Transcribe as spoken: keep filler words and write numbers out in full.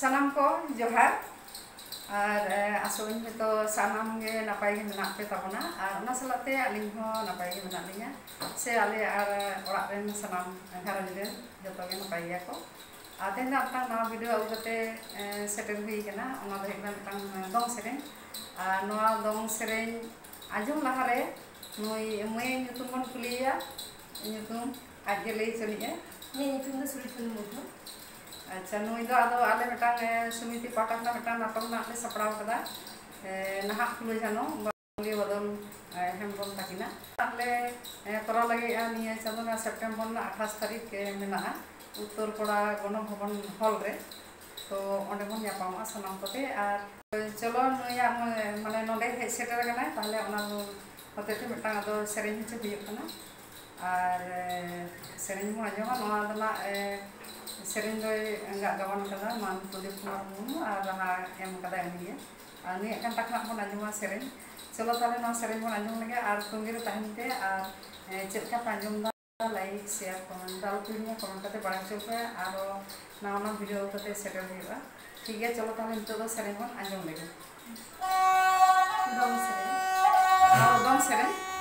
ᱥᱟᱱᱟᱢ ᱠᱚ ᱡᱚᱦᱟᱨ᱾ ᱟᱨ, ᱮ, ᱟᱥᱚᱜ ᱟᱹᱧ ᱦᱚᱭᱛᱳ ᱥᱟᱱᱟᱢ ᱜᱮ ᱱᱟᱯᱟᱭ ᱜᱮ ᱢᱮᱱᱟᱜ ᱯᱮ ᱛᱟᱵᱚᱱᱟ, ᱟᱨ ᱚᱱᱟ ᱥᱟᱞᱟᱜ ᱛᱮ ᱟᱹᱞᱤᱧ ᱦᱚᱸ ᱱᱟᱯᱟᱭ ᱜᱮ ᱢᱮᱱᱟᱜ ᱞᱤᱧᱟ, ᱥᱮ ᱟᱞᱮ ᱟᱨ ᱚᱲᱟᱜ ᱨᱮᱱ ᱥᱟᱱᱟᱢ ᱜᱷᱟᱨᱚᱸᱡᱽ ᱨᱮᱱ ᱡᱚᱛᱚ ᱜᱮ ᱱᱟᱯᱟᱭ ᱜᱮᱭᱟ ᱠᱚ᱾ ᱟᱨ ᱛᱮᱦᱮᱧ ᱫᱚ ᱢᱤᱫᱴᱟᱝ ᱱᱟᱣᱟ video ᱟᱹᱜᱩ ᱠᱟᱛᱮ, ᱮ, ᱥᱮᱴᱮᱨ ᱦᱩᱭ ᱠᱟᱱᱟ᱾ ᱚᱱᱟ ᱫᱚ ᱦᱩᱭᱩᱜ ᱠᱟᱱᱟ ᱢᱤᱫᱴᱟᱝ ᱫᱚᱝ ᱥᱮᱨᱮᱧ᱾ ᱟᱨ ᱱᱚᱣᱟ ᱫᱚᱝ ᱥᱮᱨᱮᱧ ᱟᱸᱡᱚᱢ ᱞᱟᱦᱟᱨᱮ ᱱᱩᱭ ᱢᱟᱹᱭ ᱧᱩᱛᱩᱢ ᱵᱚᱱ ᱠᱩᱞᱤᱭᱮᱭᱟ᱾ ᱧᱩᱛᱩᱢ ᱟᱡ ᱜᱮ ᱞᱟᱹᱭ ᱦᱚᱪᱚᱱᱤᱡᱼᱟ᱾ ᱤᱧᱟᱹᱜ ᱧᱩᱛᱩᱢ ᱫᱚ ᱥᱩᱨᱤᱯᱷᱩᱞ ᱢᱩᱨᱢᱩ᱾ ᱟᱪᱪᱷᱟ, ᱱᱩᱭ ᱫᱚ ᱟᱫᱚ ᱟᱞᱮ ᱢᱤᱫᱴᱟᱝ, ᱮ, ᱥᱚᱢᱤᱛᱤ ᱯᱟᱦᱴᱟ ᱠᱷᱚᱱᱟᱜ ᱢᱤᱫᱴᱟᱝ ᱱᱟᱴᱚᱠ ᱨᱮᱱᱟᱜ ᱞᱮ ᱥᱟᱯᱲᱟᱣ ᱠᱟᱫᱟ, ᱮ, ᱱᱟᱦᱟᱜ ᱯᱷᱩᱞᱳ ᱡᱷᱟᱱᱚ, ᱵᱟᱝᱞᱤ ᱵᱚᱫᱚᱞ, ᱮ, ᱦᱮᱢᱵᱨᱚᱢ ᱛᱟᱹᱠᱤᱱᱟᱜ᱾ ᱱᱟᱜ ᱞᱮ, ᱮ, ᱠᱚᱨᱟᱣ ᱞᱟᱹᱜᱤᱫᱼᱟ ᱱᱤᱭᱟᱹ ᱪᱟᱸᱫᱳ ᱨᱮᱱᱟᱜ ᱥᱮᱯᱴᱮᱢᱵᱚᱨ ᱨᱮᱱᱟᱜ ᱟᱴᱷᱟᱥ ᱛᱟᱹᱨᱤᱠᱷ, ᱮ, ᱢᱮᱱᱟᱜᱼᱟ ᱩᱛᱛᱚᱨ ᱯᱟᱲᱟ ᱜᱚᱱᱚᱵᱷᱚᱵᱚᱱ ᱦᱚᱞ ᱨᱮ᱾ ᱛᱚ ᱚᱸᱰᱮ ᱵᱚᱱ ᱧᱟᱯᱟᱢᱚᱜᱼᱟ ᱥᱟᱱᱟᱢ ᱠᱚᱛᱮ᱾ ᱟᱨ ᱪᱚᱞᱚ ᱱᱩᱭᱟᱜ ᱢᱚ-, ᱢᱟᱱᱮ ᱱᱚᱰᱮ ᱦᱮᱡ ᱥᱮᱴᱮᱨ ᱟᱠᱟᱱᱟᱭ, ᱛᱟᱦᱞᱮ ᱚᱱᱟ ᱦᱚᱛᱮᱡ ᱛᱮ ᱢᱤᱫᱴᱟᱝ ᱟᱫᱚ ᱥᱮᱨᱮᱧ ᱦᱚᱪᱚ ᱦᱩᱭᱩᱜ ᱠᱟᱱᱟ᱾ ᱟᱨ, ᱮ, ᱥᱮᱨᱮᱧ ᱵᱚᱱ ᱟᱸᱡᱚᱢᱟ᱾ ᱱᱚᱣᱟ ᱫᱚ ᱱᱟᱜ, ᱮ, ᱥᱮᱨᱮᱧ ᱫᱚᱭ ᱜᱟᱜ ᱜᱟᱵᱟᱱ ᱠᱟᱫᱟ ᱢᱟᱱ ᱯᱨᱚᱫᱤᱯ ᱠᱩᱢᱟᱨ ᱢᱩᱨᱢᱩ ᱟᱨ ᱨᱟᱦᱟ ᱮᱢ ᱠᱟᱫᱟᱭ ᱩᱱᱤᱜᱮ᱾ ᱟᱨ ᱱᱩᱭᱟᱜ ᱠᱟᱱᱴᱟ ᱠᱷᱚᱱᱟᱜ ᱵᱚᱱ ᱟᱸᱡᱚᱢᱟ ᱥᱮᱨᱮᱧ᱾ ᱪᱚᱞᱚ ᱛᱟᱦᱞᱮ ᱱᱚᱣᱟ ᱥᱮᱨᱮᱧ ᱵᱚᱱ ᱟᱸᱡᱚᱢ ᱞᱮᱜᱮ ᱟᱨ ᱛᱚᱸᱜᱮ ᱨᱮ ᱛᱟᱦᱮᱱ ᱯᱮ᱾ ᱟᱨ, ᱮ, ᱪᱮᱫ ᱞᱮᱠᱟ ᱯᱮ ᱟᱸᱡᱚᱢ ᱫᱟ, like, share, comment ᱫᱚ ᱟᱞᱚ ᱯᱮ ᱦᱤᱲᱤᱧᱟ, comment ᱠᱟᱛᱮ ᱵᱟᱲᱟᱭ ᱦᱚᱪᱚ ᱯᱮ᱾ ᱟᱨᱚ ᱱᱟᱣᱟ ᱱᱟᱣᱟ video ᱠᱟᱛᱮ ᱥᱮᱴᱮᱨ ᱦᱩᱭᱩᱜᱼᱟ᱾ ᱴᱷᱤᱠ ᱜᱮᱭᱟ, ᱪᱚᱞᱚ ᱛᱟᱦᱞᱮ ᱱᱤᱛᱚᱜ ᱫᱚ ᱥᱮᱨᱮᱧ ᱵᱚᱱ ᱟᱸᱡᱚᱢ ᱞᱮᱜᱮ᱾ ᱫᱚᱝ ᱥᱮᱨᱮᱧ᱾ ᱟᱨ ᱫᱚᱝ ᱥᱮᱨᱮᱧ᱾